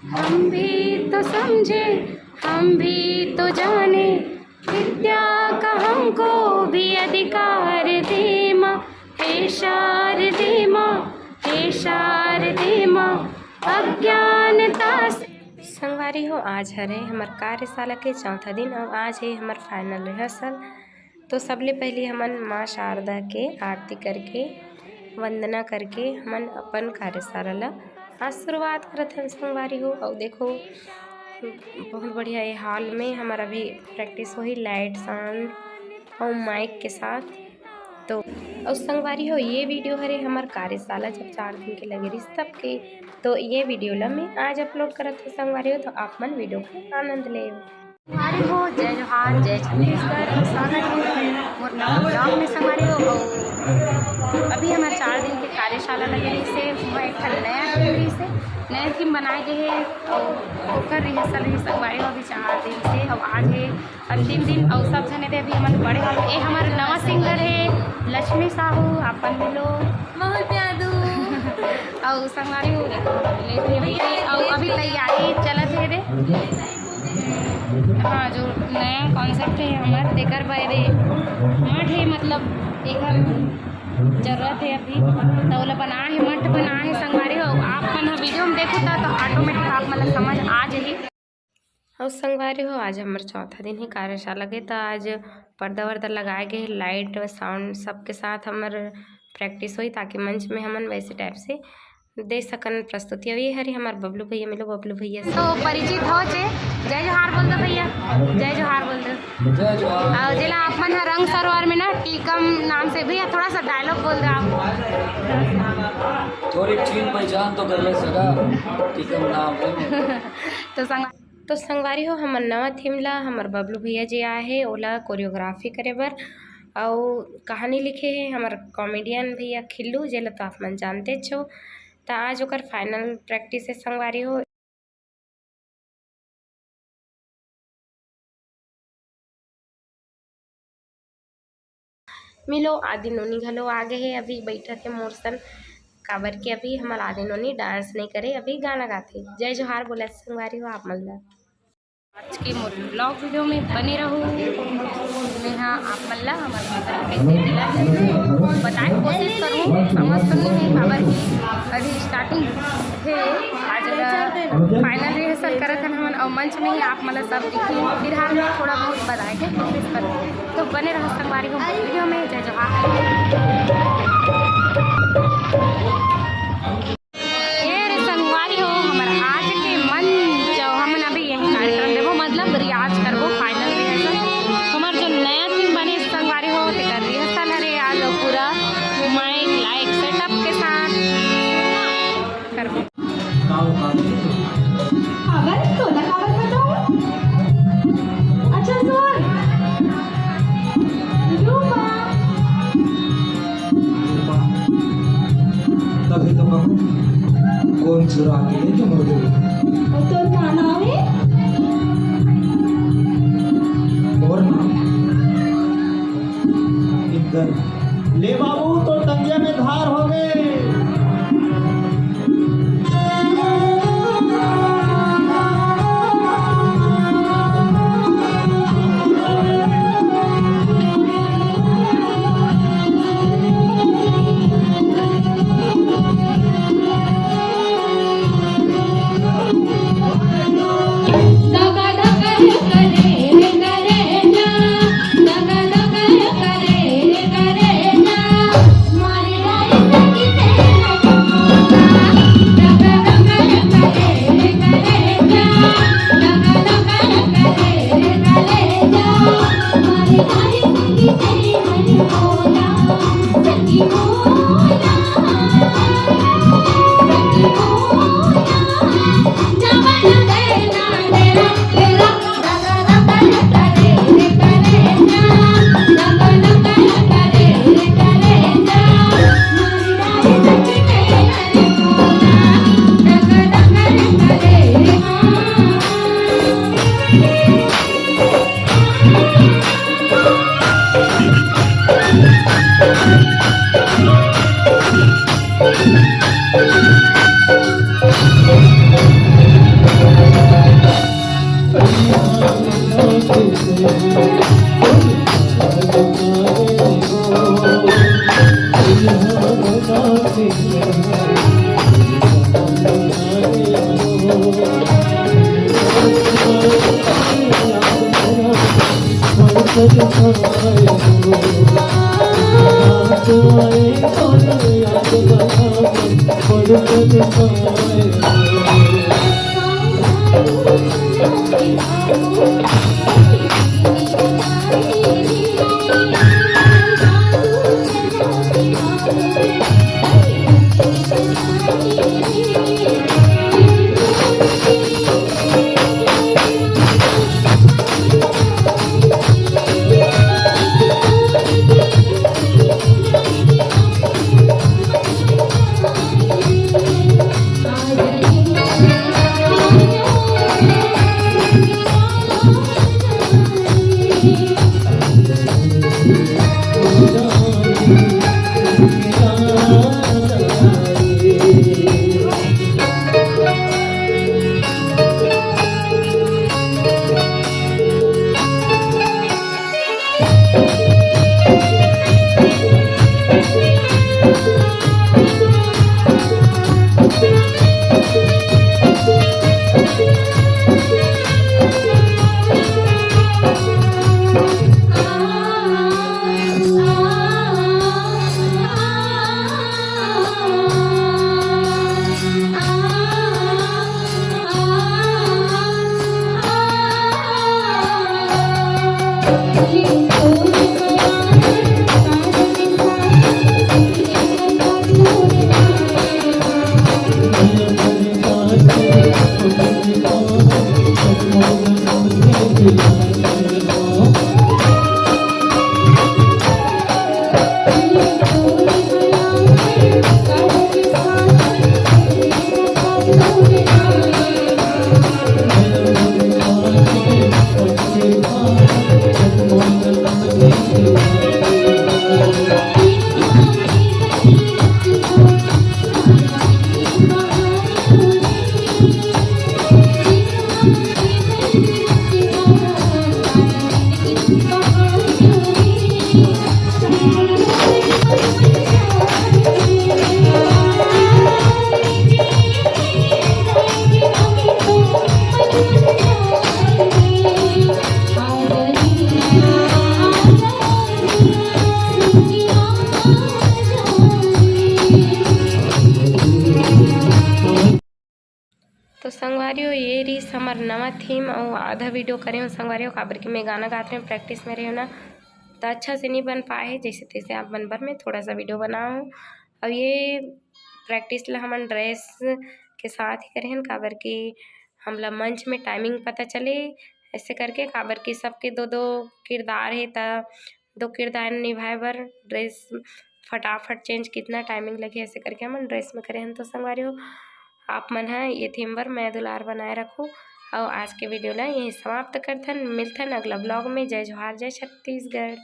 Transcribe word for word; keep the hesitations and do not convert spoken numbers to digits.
हम भी तो समझे, हम भी तो जाने, विद्या का हमको भी अधिकार दे माँ। हे शारदे माँ, हे शारदे माँ, अज्ञानता से। संगवारी हो, आज हरे हमर कार्यशाला के चौथा दिन अउ आज हे हमर final rehearsal। तो सबले पहले हमन माँ शारदा के आरती करके, वंदना करके हमन अपन कार्यशाला ला आज शुरुआत करत हन संगवारी हो। अउ देखो, बहुत बढ़िया ये hall में हमर अभी practice होही light, sound अउ mic के साथ। तो अउ संगवारी हो, ये video हरे हमर कार्यशाला जब चार दिन के लगे रिहिस तब के। तो ये video ला मैं आज upload करत हूँ संगवारी हो, तो आप मन video का आनंद लेव। संगवारी हो, जय जोहार, जय छत्तीसगढ़, स्वागत है मोर नवा vlog में संगवारी हो। अउ अभी हमर चार दिन के कार्यशाला लगे रहिस हे, ओमा एक ठन नया theme रहिस हे, नया theme बनाए गे हे, अउ ओकर rehearsal रहिस संगवारी हो अभी चार दिन से, अउ आज हे अंतिम दिन, अउ सब झने दे अभी हमन बड़े hall में। ए हमर नवा singer हे लक्ष्मी साहू, आप मन मिलो। बहुत प्यार दू। अउ संगवारी हो, अउ अभी तैयारी चलत हे रे। हाँ, जो नया concept हे हमर, तेकर बारे मठ हे, मतलब एकर जरूरत हे अभी, त ओला बना हे, मठ बना हे संगवारी हो। आप मन ह video में देखो त, तो automatic आप मन ला समझ आ जाही। अउ संगवारी हो, आज हमर चौथा दिन हे कार्यशाला के, त आज पर्दा वर्दा लगाए गे हे, light sound सबके साथ हमर practice होई, ताकि मंच में हमन वैसे type से दे सकन प्रस्तुति। अउ ये हरे हमर बबलू भैया, मिलो बबलू भैया से। तो परिचित हो चे, जय जोहार बोल दो भैया, जय जोहार बोल दो। जय जोहार। अउ जेला आप मन ह रंग सरोवर में ना टीकम नाम से, भैया थोड़ा सा dialogue बोल दो आप। थोड़ी चीन पहचान तो कर ले सका, टीकम नाम है। तो संग तो संगवारी हो, हमर नवा theme ला हमर बबलू भैया जी आए हे, ओला choreography करे बर, अउ कहानी लिखे हे हमर comedian भैया खिल्लू, जेला तो आप मन जानतेच हो। त आज ओकर final practice हे संगवारी हो। मिलो, आदि नोनी घलो आ गे हे, अभी बइठत हे मोर सन, काबर के अभी हमर आदि नोनी dance नइ करे, अभी गाना गाथे। जय जोहार बोलत संगवारी हो आप मन ला। आज के मोर vlog video में बने रहू। मेहा आप मन ला हमर घर के कैसे मिला है, बताए कोशिश करूँ। समझ तो नहीं है, काबर कि अभी starting हे, आज final rehearsal करत हन हमन, अउ मंच में ही आप मन ला सब दिखी। फिलहाल मैं थोड़ा बहुत बताए के कोशिश करूँ, तो बने रहो संगवारी हो video में। जय जोहार। ए रे संगवारी हो, हमर आज के मंच, हमन अभी यही कार्यक्रम देबो, मतलब रियाज करबो, final rehearsal। हमर जो नया theme बने संगवारी हो, तेकर rehearsal हरे आज, अउ पूरा mic, light setup के साथ करबो। काबर? तोला काबर बताऊं? अच्छा सुन। रूपा। तभी तो कहूँ, कौन चुरा के ले तुम हो गई? और तोर का नाम है? और नाम? इंदर। ले बाबू, तो टंगिया में धार हो गए। तो संगवारी हो, ये रहिस हमर नवा theme अउ आधा video करे हूँ संगवारी हो, काबर कि मैं गाना गात रहें, practice में रहें ना, तो अच्छा से नहीं बन पाए, जैसे तैसे आप मन बर मैं थोड़ा सा video बनाऊँ। अब ये practice ला हमन dress के साथ ही करे हन, काबर कि हमला मंच में timing पता चले, ऐसे करके, काबर कि सबके दो दो किरदार हे, त दो किरदार निभाए बर dress फटाफट change कितना timing लगे, ऐसे करके हमन dress में करे हन। तो संगवारी हो, आप मन ह ये theme बर मया दुलार बनाए रखो। अउ आज के video ला यहीं समाप्त करथन, मिलथन अगला vlog में। जय जोहार, जय छत्तीसगढ़।